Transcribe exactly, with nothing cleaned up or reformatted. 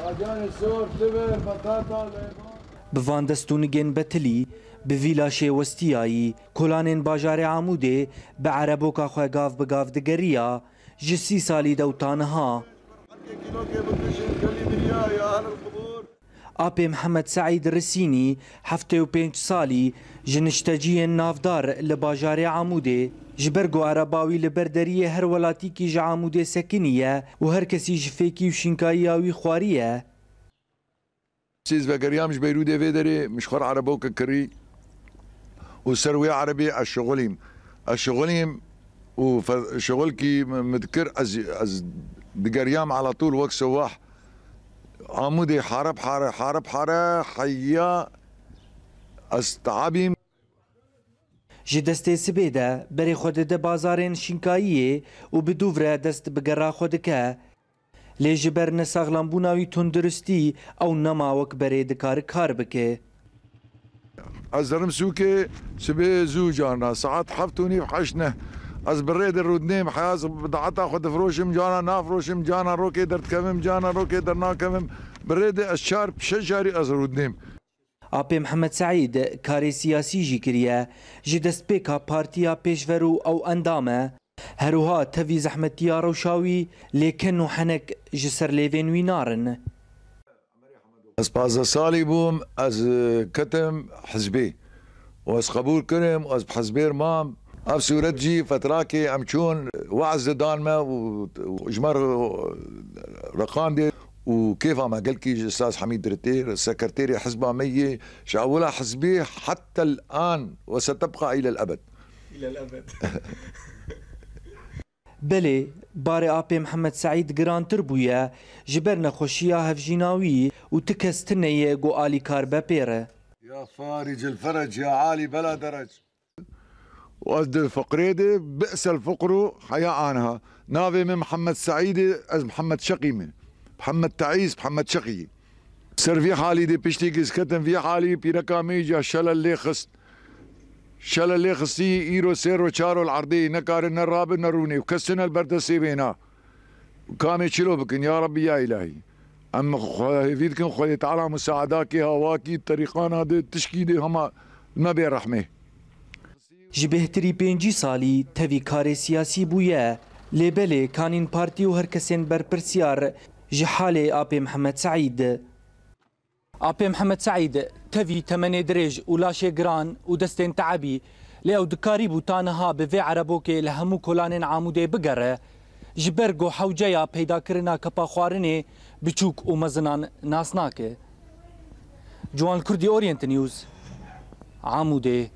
Acanê sor, liver, batata, leyban. Bi van destûnigên betilî, bi vî laşê westiyayî, kolanên bajarê Amûdê bi ereboka xwe gav bi gav digeriya, ji sî salî de û ta niha. Apê Mihemed Seîd Risînî, heftê û pênc salî, ji nişteciyên navdar li bajarê Amûdê, ji ber ku ereba wî li ber deriyê her welatîkî ji Amûdê sekiniye û her kesî ji fêkî û şînkayiya wî xwariye. Ez vegeriyam ji Beyrûdê vê derê, min ji xwe re erebokek kirî û ser wê erebê ez şixulîm. Ez şixulîm û fe-, şixulkî min dikir, ez, ez digeriyam ala tûl wek sewah. Amûdê hare bi hare, hare bi hare, heya ez teabîm. Ji destê sibê de berê xwe dide bazarên şînkayiyê û bi dûv re dest bi gera xwe dike. Lê ji ber nesaxlambûna wî tunduristî ew nema wek berê dikare kar bike. Ez derim sûkê sibê zû carna, saet heft û nîv, heşt neh. Ez bi rê de rûdinêm, heya ez bidaeta xwe difiroşim, carna nafroşim, carna rokê derdikevim, carna rokê dernakevim. Bi rê de ez çar, şeş carî ez rûdinêm. Apê Mihemed Seîd karê siyasî jî kiriye. Ji destpêka partiya pêşverû ew endam e. Her wiha tevî zehmetiya rewşa wî lê ken û henek ji ser lêvên wî narin. Ez pazdeh salî bûm, ez, e, ketim hizbê. Û ez qebûl kirim, ez bi hizbê re mam. Ev sûret jî fetrakê em çûn we'z didan me û ji me re reqandê û kêfa me gelkî ji Ustaz Hemîd Ritêr, sekreterê hizba me yê, ji ewila hizbê heta el-an ve setebqa îlel ebed. Îlel ebed. Belê, barê Apê Mihemed Seîd girantir bûye, ji ber nexweşiya hevjîna wî û ti kes tune ye ku alîkar be pê re. Ya faricel ferec, ya alî bela derec. Û ez di fiqrê de bi'sel fiqru heya aniha. Navê min Mihemed Seîd e, ez Mihemed Şeqî me. Mihemed Teîz, Mihemed Şeqî. Ser vî halî de piştî ku ez ketim vî halî, pîreka me îca şelel lê xist. Şelel lê xistî, îro sê ro çar ol erdê, ne kare ne rabe ne rûnê. Kes tune li ber destê wê na. Kamê çilo bikin, ya Rabbî, ya Îlahî. Em xwe hêvî dikin, Xwedê Teala musaedakê hawakî, terîqana de, tişkî de hema me bê rehmê. Ji bêhtirî pêncî salî tevî karê siyasî bûye, lê belê kanîn partî û her kesên berpirsyar ji halê Apê Mihemed Seîd. Apê Mihemed Seîd tevî temenê dirêj û laşê giran û destên teebî, lê ew dikarîbû ta niha bi vê erebokê li hemû kolanên Amûdê bigere, ji ber ku hewceya peydakirina kepa xwarinê biçûk û mezinan nas nake. Ciwan Kurdî, Orient News, Amûdê.